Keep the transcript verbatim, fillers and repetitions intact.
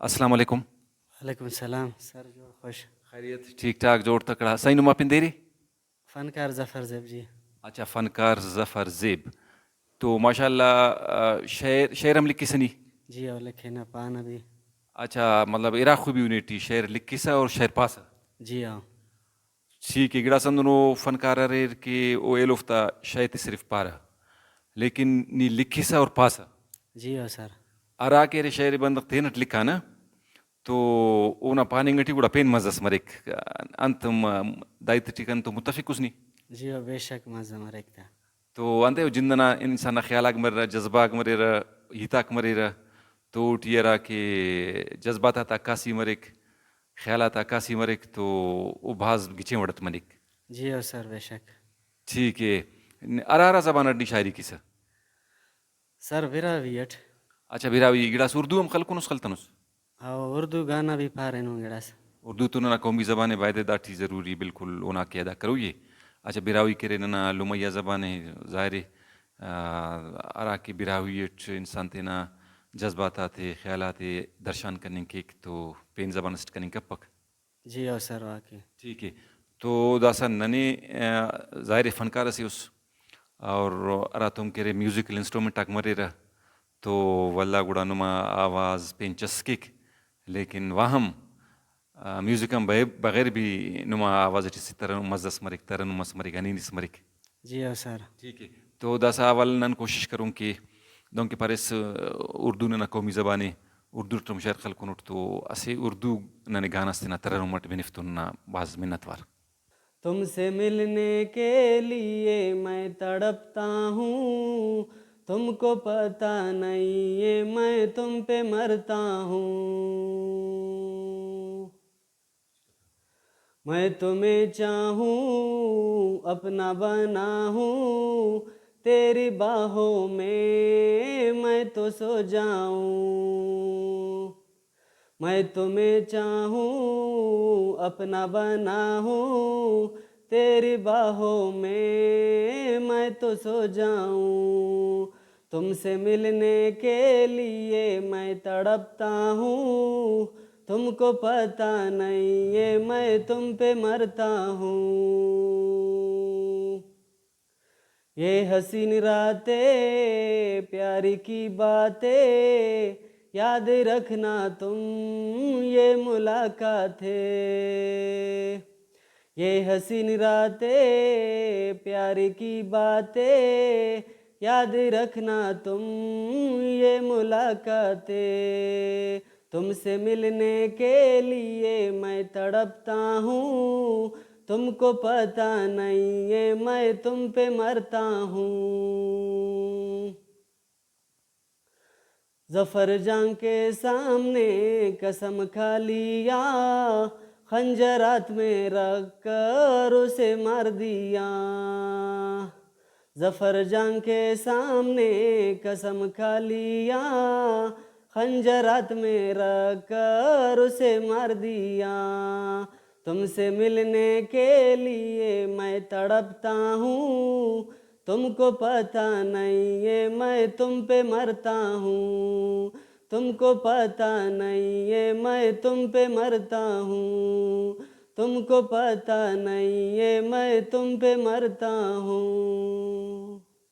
السلام علیکم۔ وعلیکم السلام سر، جوڑ خوش۔ خیریت، ٹھیک ٹھاک، جوڑ تکڑا۔ صحیح، نما پندیری؟ فنکار ظفر زیب جی۔ اچھا، فنکار ظفر زیب۔ تو ماشاءاللہ، آ، شعر، شعر ہم لکھسہ نی؟ جی ہاں، لکھنہ پانہ بھی۔ اچھا، مطلب ارا خوبی نے ٹی شعر لکھسہ اور شعر پاسہ؟ جی ہاں۔ ٹھیک ہے، گڑاس ہندنو فنکار اریر کہ او ایلوفتا شئے تے صرف پارہ، لیکن نی لکھسہ اور پاسہ۔ جی ہاں سر۔ ہرا کہ ارے شئے ارے بندغ تینٹ لکھانہ تو اونا پاننگ ٹی گڑا پین مزہ اس مریک۔ انت م-، دا ہیت ٹی کن تو متفق اس نی؟ جی ہاں، بے شک مزہ مریک تا۔ تو انتئے او جند ئنا انسان نا خیال آک مریرہ، جذبہ آک مریرہ، ہیت آک مریرہ، تو اوٹی ہرا کہ جذبات آتا عکاسی مریک، خیالات عکاسی مریک تو او بھاز گچین وڑ اٹ ملیک۔ جی ہو سر، بے شک۔ ٹھیک ہے، ن-، ہرا ہرا زبان اٹ نی شاعری کیسہ؟ سر، براہوئی اٹ۔ اچھا، براہوئی، گڑاس اردو ہم خلکنس، خلتنس؟ او، اردو گانا بھی پارینن گڑاس۔ اردو تو ننا قومی زبان ءِ، بایدے داٹی ضروری بالکل اونا حق ءِ ادا کروئی ءِ۔ اچھا، براہوئی کہ ارے ننا لمئی آ زبان ءِ، ظاہر ءِ، آ، ہرا کہ براہوئی اٹ انسان تینا جذبات آتے، خیالات ءِ درشان کننگ کیک تو پین زبان اسٹ کننگ کپک۔ جی ہو سر، واقعی۔ ٹھیک ہے، تو داسہ ننے، آ، ظاہر ءِ فنکار اسے اس اور ہراتم کہ ارے میوزیکل انسٹرومنٹ آک مریرہ تو ولدا گڑا نما آواز پین چس کیک، لیکن واہم، آ، میوزک آن بے-، بغیر بھی نما آواز ٹی اسہ ترنم مزہ اس مریک، ترنم اس مریک، ہنین اس مریک۔ جی ہاں سر۔ ٹھیک ہے، تو داسہ اول نن کوشش کرون کہ دہنکہ پاریس، اردو ننا قومی زبان ءِ، اردو ٹی ہم شعر خلکنٹ تو اسہ اردو ننے گانا اس تینا ترنم اٹ بنفتون نا، بھاز منت وار۔ تم سے ملنے کے لیے میں تڑپتا ہوں، تم کو پتہ نہیں ہے میں تم پہ مرتا ہوں۔ میں تمہیں چاہوں، اپنا بناؤں، تیری باہوں میں میں تو سو جاؤں۔ میں تمہیں چاہوں، اپنا بناؤں، تیری باہوں میں میں تو سو جاؤں۔ تم سے ملنے کے لیے میں تڑپتا ہوں، تم کو پتہ نہیں ہے میں تم پہ مرتا ہوں۔ یہ حسین راتیں، پیاری کی باتیں، یاد رکھنا تم، یہ ملاقات ہے۔ یہ حسین راتیں، پیاری کی باتیں، یاد رکھنا تم، یہ ملاقات ہے۔ تم سے ملنے کے لیے میں تڑپتا ہوں، تم کو پتہ نہیں ہے میں تم پہ مرتا ہوں۔ ظفر جان کے سامنے قسم کھا لیا، خنجرات میں رکھ کر اسے مار دیا۔ ظفر جان کے سامنے قسم کھا لیا، خنجرات میں رکھ کر اسے مار دیا۔ تم سے ملنے کے لیے میں تڑپتا ہوں، تم کو پتہ نہیں ہے میں تم پہ مرتا ہوں، تم کو پتہ نہیں ہے میں تم پہ مرتا ہوں، تم کو پتہ نہیں ہے میں تم پہ مرتا ہوں۔